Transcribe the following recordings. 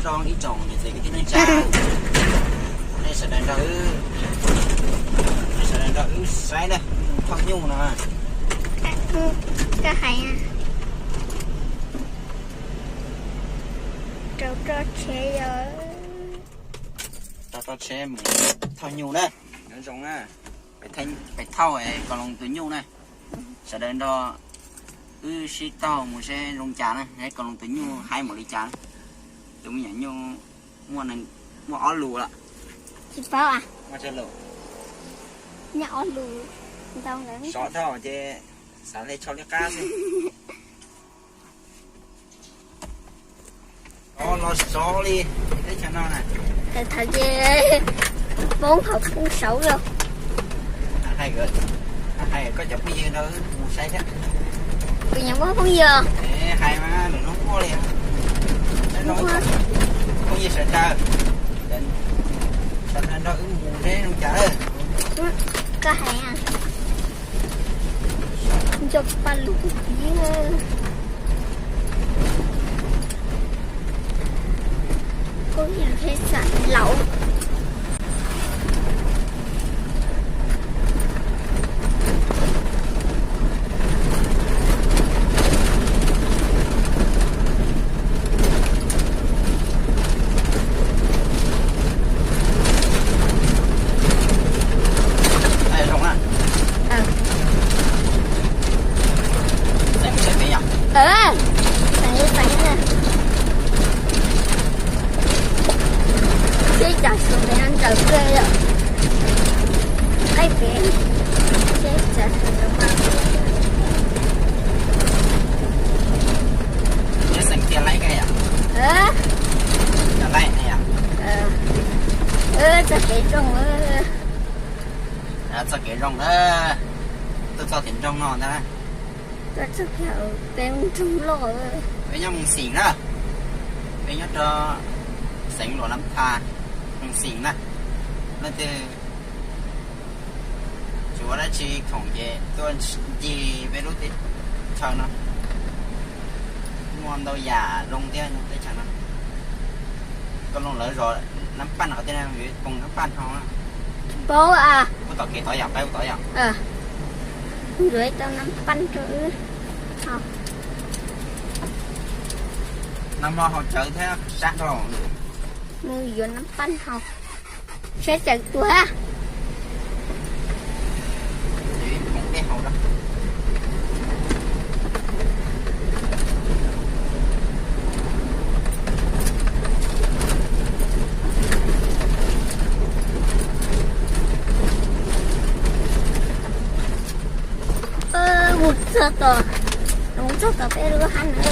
Zoo ib tsoom niam txiv kwv tij neej tsa, nej sawv daws nrog wb, nej sawv daws nrog wb saib na, thauj nyuj no. Koj hais rau toj tsheb yog, rau toj tsheb mus thauj nyuj na. Nyob zoo na, peb thauj kom loo tus nyuj na. Sawv daws nrog wb sib taug mus seb zoo cas na, seb kom loo tus nyuj haib npaum li cas. Tus me nyuam nyuj muaj, muaj ob lus lawm. Tsis paub, nyob ob lus ntau ntawd. Sov dhau ces xav li tsho li qab xwb. Sov los sov li teb chaws no na. Thaum ces poob hauv poob saud los. Hais koj cov phooj ywg nrog wb mus saib thiab. Kuv nyob muaj phooj ywg. Hais mas lwm hnub muaj li. Phooj ywg sawv daws, sawv daws nrog wb mus seb zoo cas. Koj hais nco pa lus tiv. Koj ib lub tsheb xav laus. Zoo na. Xeem li xeem na. Seb cas xyoo pem no ntsawm kawg yom. Qaij pem, seb cas xyoo no mas. Nyob xeem tiag laij kawg yom. Tiag laij ne yom. Txoj kev zoo, txoj kev zoo na. Tuaj txog tim nroog no ntag. Peb nyob Moos Xim na, peb nyob rau xeev Luam Nab Tha, Moos Xim na. Leej twg tsis ua dab tsi khoom ces tuaj ncig peb lub teb chaws no, muaj ntau yam zoo thiab teb chaws no. Koj loo lawv zos Nab Paj qhov twg na, yuav poob Nab Paj hauv. Paub a. Ub tom kev tod yom, peb ub tod yom. Yuav tau Nab Paj rau wb. Nag hmo haus cawv thiab sab dhau. Mus yuav Nab Paj haus, sab cawv tuag. Mus txog tom, mus txog tom peb lub hab na.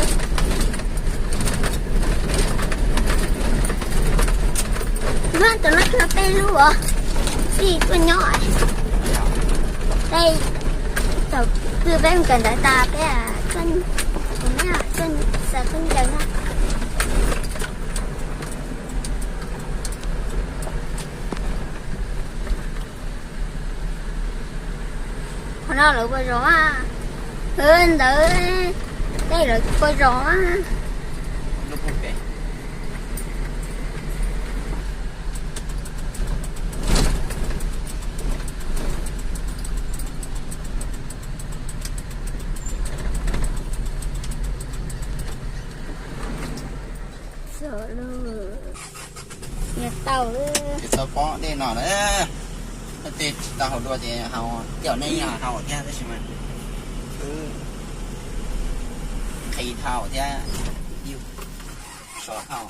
Tom no yog peb lub os, txij tuaj nyob. Peb, thaum twg peb mus kawm ntawv tas peb tuaj, kuv nyob tuaj xaws khaub ncaws na. Qhov no lawv ua zos a, ntawd tej lawv ua zos a. Txhob pob dej no na. Tej tsis tau haus dua ces haus, coj nej haus thiab tab sis mas wb nqhis dhau thiab yus so dhau.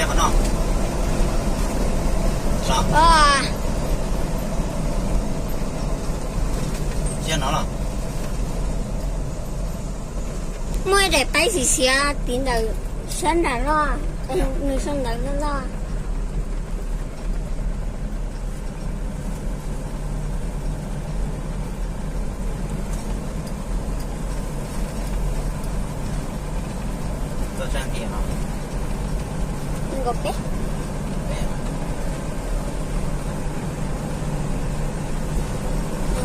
Qhov no. Los. Tsiaj no los. Muaj ib daim paib xiv xiav tiv ntawm sab nram loj, nws sab ntawm loj loj. Nkaum peb.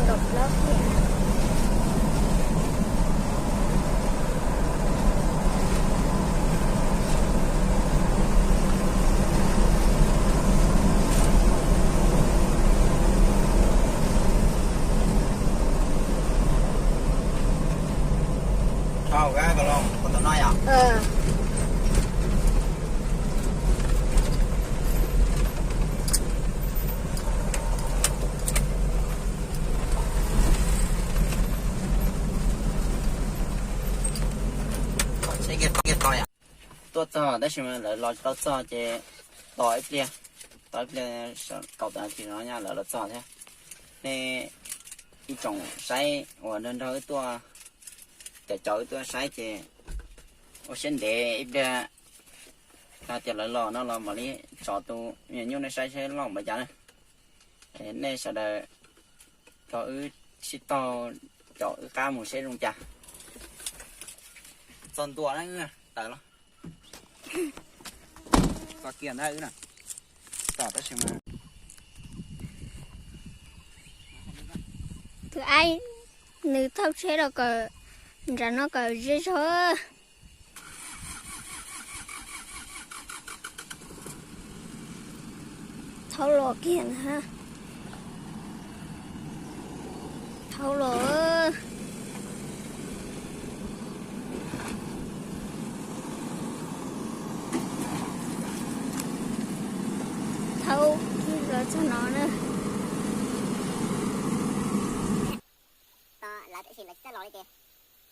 Nkaum plaub tiag. Thau kab ko los ua tom no yom. Tuaj txog tab sis mas lawv los tsis tau txog ces tos ib pliag, tos ib pliag kaum tawm nas this no lawv los txog thiab. Nej ib tsoom saib uas nrog nrog wb tuaj, caum caum wb tuaj saib ces ua siab ntev ib pliag. Hais tias lawv los no los mam li tso tus me nyuam nyuj nej saib seb loj npaum cas na. Nej sawv daws rau wb sib taug caum wb qab mus seb zoo cas. Txog ntua na, tawm los. Txog kiag ntag wb na. Tom tab sis mas tus aib nws thauj tsheb los kom nram no kom ze zog. Thaub los kiag na. Thaub los. Thaub los txog no na. Lawv tab sis lawv tsis txawj los li ces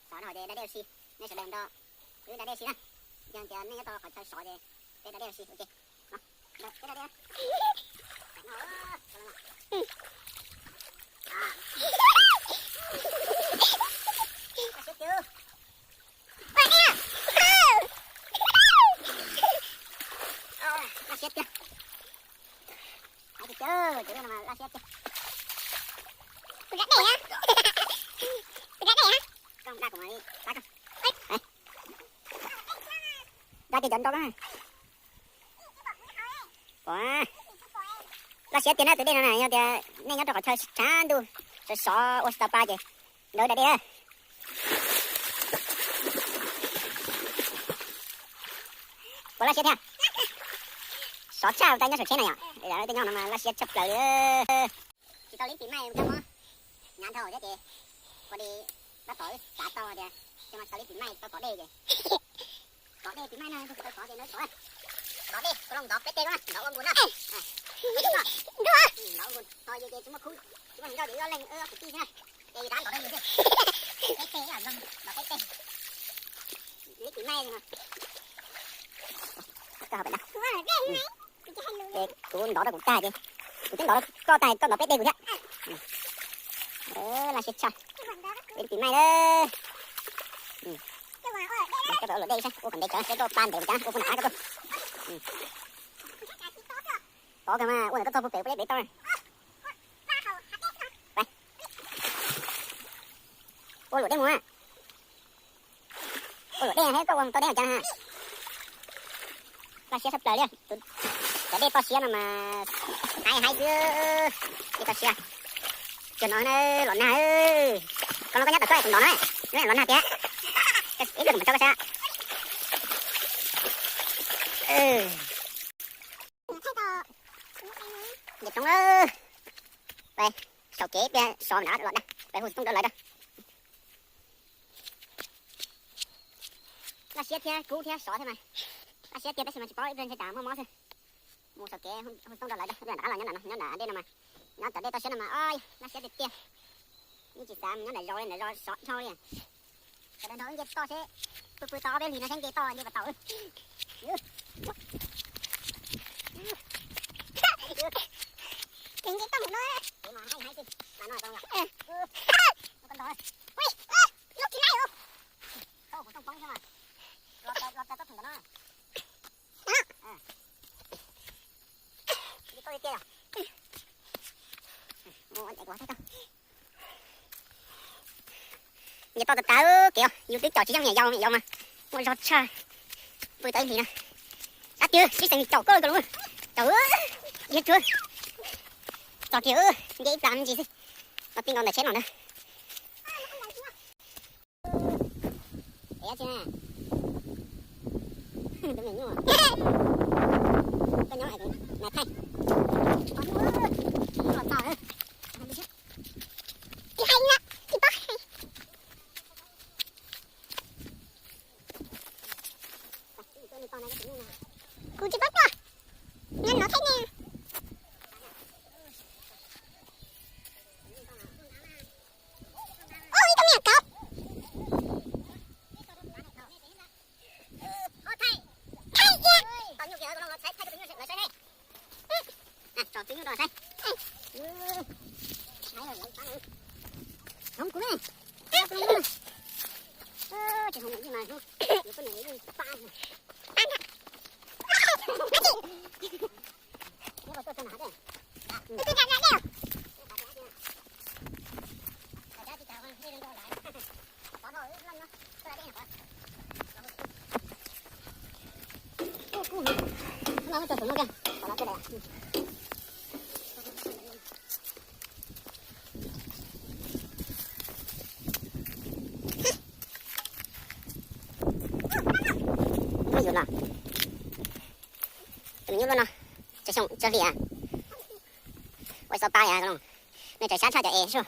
sov no ces da dej ua si, nej sawv daws nrog wb da dej ua si na. Yog tias nej nyob rau qhov chaw sov ces peb da dej ua si, ok. Peb da dej. Laj siab tiag. Hais tias cov no mas laj siab tiag. Kuv da dej na. Kuv da dej na. Koj da kuv mas da koj. Da ces cov nrau na. Laj siab tiag na tus dej no na, yog tias nej nyob rau qhov chaw tshav ntuj sov sov ua tsis tau pa ces nrog wb da dej na. Puas laj siab thiab? Sov tshaj ua tais nyob saum tsheb na yom, tej nyob no mas laj siab tshaj plaws li. Tsis tau li tim maij kab mob hnyav dhau thiab ces ua li tab tom wb xav tau tias tsis mas tau li tim maij tau tom dej ces tom dej tim maij no tau tom ces no tom tom dej, kuv los ntov peb teg ko na, ntov ua nkus na. Ntov ua nkus ho yus ces tsis muaj khub, tsis muaj hluas nkauj ces wb ob leeg wb ob kwv tij xwb na. Ces yus rov ntov rau yus xwb. Peb teg, ntov peb teg. Li tim maij no. Ces kuv ntov rau kuv tag ces kuv twb ntov rau koj tag, koj ntov peb teg kuv thiab. Laj siab tshaj. Peb tim maij lawm. Koj ua luam dej saib, ua kom ntev tsawv seb koj pa ntev mus cas, ua puag nram qab koj tuaj. Tod kawg mas ua ntawm koj txog puag pem peb pem tau. Ua luam dej mus. Ua luam dej thiab koj ua tau dej cas na. Laj siab tshaj plaws li. Cov dej toj siab no mas haib haib xwb. Dej toj siab. Cov no los nag. Koj los koj nyob tom txoj kuv ntov na. Los nag tiag. Ib pliag kuv mus tso koj saib. Nce roob lawm. Pais saum kev ib pliag sov na los dag, pais hu xov tooj rau lawv dag. Laj siab thiab kub thiab sov thiab mas. Laj siab tiag tab sis mas tsis paub ib pliag ntshe tas muaj mob xwb. Mus saum kev hu xov tooj rau lawv dag, nram qab los nyob nram no, nyob nram dej no mas, nyob tom dej toj siab no mas, laj siab tiag tiag. Yeej tsis xav mus nyob nram zos li, nram zos sov dhau li. Sawv daws nrog wb nce toj seb, pw pw tau ob peb hlis no seb nce toj nce puas tau. Nce toj tas tas kev, yus twb caum tsis yeej niam yau, niam yau mas muaj zog tshaj, pw tau ib hlis na. Dab twg sib xeem caum koj ko los, caum, dab tsuag, txog kiag nce ib plag me ntsis xwb, no tij nkaus ntawm tsheb no ntag. Tus me nyuam, koj nyob mas thaij, los txog, tsis hais na, tsis paub hais. Kuv tsis paub tuaj, nyob no thaij nej. Ub, ib tug me nyuam kauv. Thaij cia. Hloov kuv ne. Tsis hloov mas, kuv poj niam yeej pab. Muab yus los, tus me nyuam luaj no, tsawg xyoo tsawg hli a? Ua xov pab li a, nej tsaws sab tshaj cov es sub.